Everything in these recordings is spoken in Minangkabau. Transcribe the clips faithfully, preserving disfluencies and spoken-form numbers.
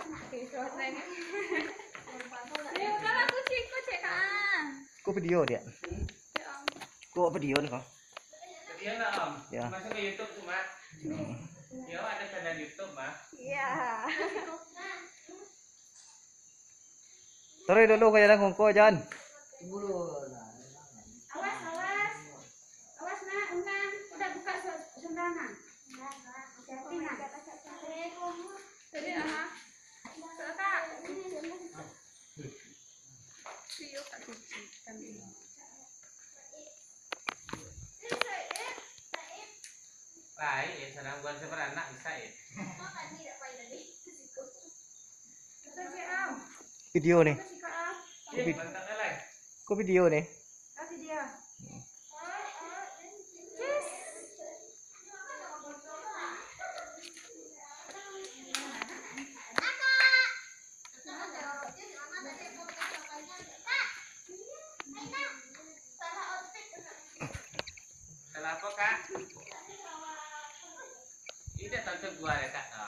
Oke, selesai ni. Dia udah aku cik, kau cek, Kak. Kau video dia. Ya, Om. Kau video ni kau. Dia lah, Om. Ya. Masuk ke YouTube tu, Mak. Hmm. Ya, ada channel YouTube, Mak. Iya. Taruih dulu ka jalan kongko, Jan. Awas, awas. Awas, nak, unang. Udah buka se-, sendal, nak. Hati-hati, nak. Jadi, ah. Kakak. Iyo, Kak Cici. Kan ini. Baik, ya, senang buat seberanak bisa, ya. Video ni. Kok video ni? Salah apa, Kak? Ini datang ke gua ya, Kak, no.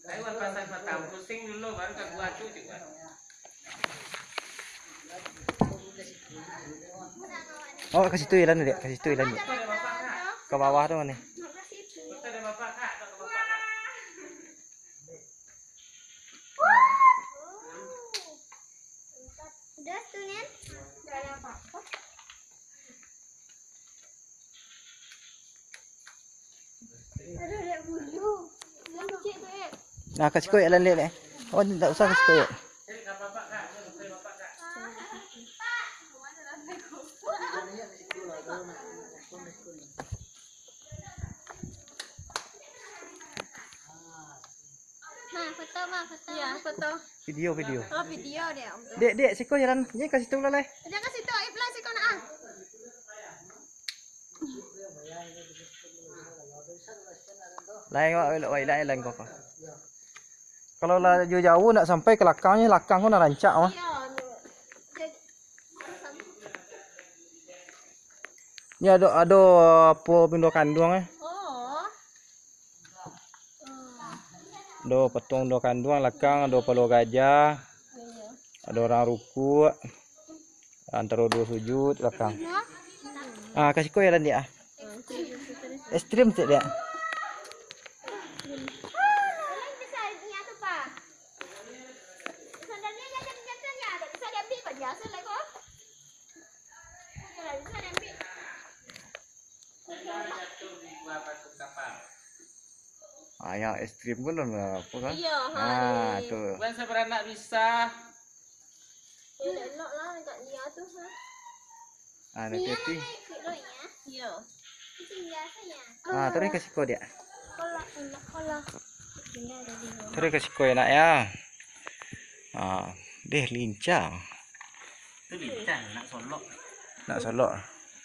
Tapi buat pasang patang, pusing dulu, baru ke gua tu juga. Oh, ka situ jalan, Dek. Ka situ jalan, Dek. Ka bawah tu mah. Ka situ. Udah tu, Nian? Udah ada apa-apa. Aduh, Dek, bulu. Nah, ka siko, Dek, jalan, Dek, Dek. Oh, ndak usah ka siko, Dek. Ma, foto, Ma, foto. Iya, foto. Video, video. Oh, video deh, Om. Dek, Dek, siko jalan. Ni ka situ lah, leh. Jangan ka situ, Ip lah, siko nak, ah. Lain awak elok, wak, lain, lain kau. Kalau lah jauh-jauh nak sampai ke lakang, lakang kau nak rancak, mah. Iya, anu. Jadi, harus sampai. Ni ado, ado apo pindo kanduang, eh? Oh. Ado patuang pindo kanduang lakang, ado palo gajah, ado urang rukuk, antaro duo sujud lakang. Ah, ka siko jalan, Dek, ah. Ekstrim cek, Dek. Ah, yang ekstrim kan lah, apa kan? Iya, ha, ah, ni. Tu. Bukan sabaranak bisa. Elok-elok lah dekat dia tu, ha. Ah, nak hati-hati. Iya. Ah, taruih ka siko, Dek. Kolak, kolak, kolak. Taruih ka siko ya, Nak, ya. Ah, deh, lincah. Tu lincah, nak solok. Nak solok.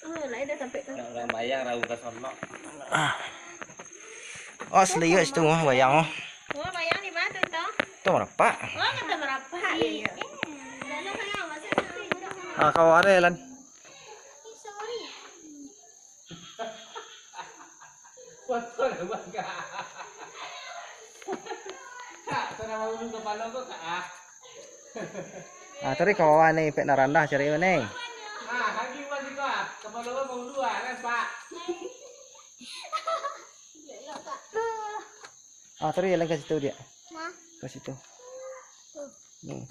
Oh, lain dah sampai tu. Nak urang bayang, rau ka solok. Ah. Oh, seliuk situ mah bayang mah. Oh, bayang di mana tu? Tu marapak. Oh, kata marapak. Iya, iya. Ah, kawan ada, Lan. Sorry. Foto lah, Bang, Kak. Kak, tanah ulu kapalo ko, Kak, ah. Ah, tadi kawan ni, pek nak randah cari ni. Ah, lagi buat juga. Kapalo ko ulu ah, kan, Pak? Ah, tadi jalan ka situ, Dek. Nah. Ka situ. Ni.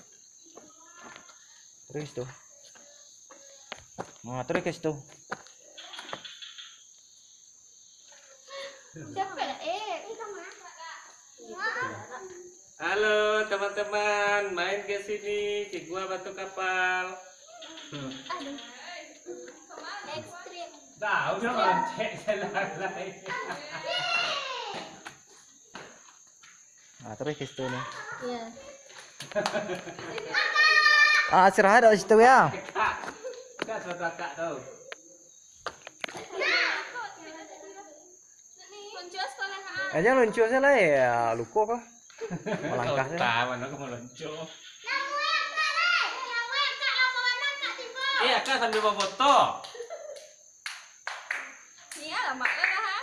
Taruih situ. Nah, taruih ka situ. Halo, teman-teman, main ke sini, di Gua Batu Kapal. Aduh. Ekstrim. Tahu dia mancek jalan lain. Ah, taruih ka situ ni. Iya. Ah, istirahat kat situ ya. Kak, kak, suatu akak tau. Aja luncuak salah ya, luko kah? Malangkah saja. Tahu mana aku meluncuak. Eh, akak sambil bafoto. Ni alamak lah dah, ha.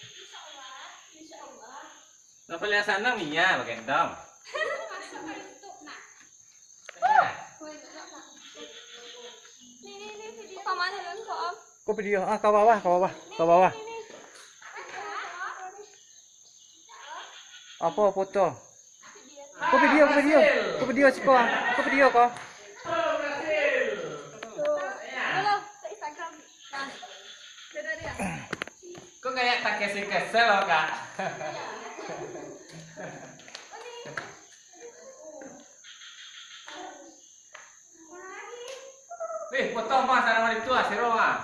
Insya Allah, insya Allah. Nan paliang sanang Mia bagendong. Ko video, ah, ka bawah, ka bawah, ka bawah. Apo foto? Ko video, ko video. Ko video siko, ah. Ko video ko. Ko kayak tak kesel-kesel loh, Kak. Weh, potong mah sana mah itu ah, sero mah.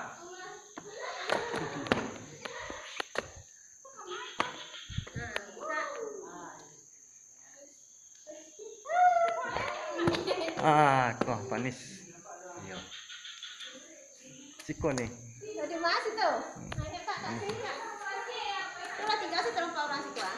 Ah, ko panis. Iyo. Siko ni. Ada mas itu. Ada pak tak sini pak. Kalau tinggal sih terlalu orang situ ah.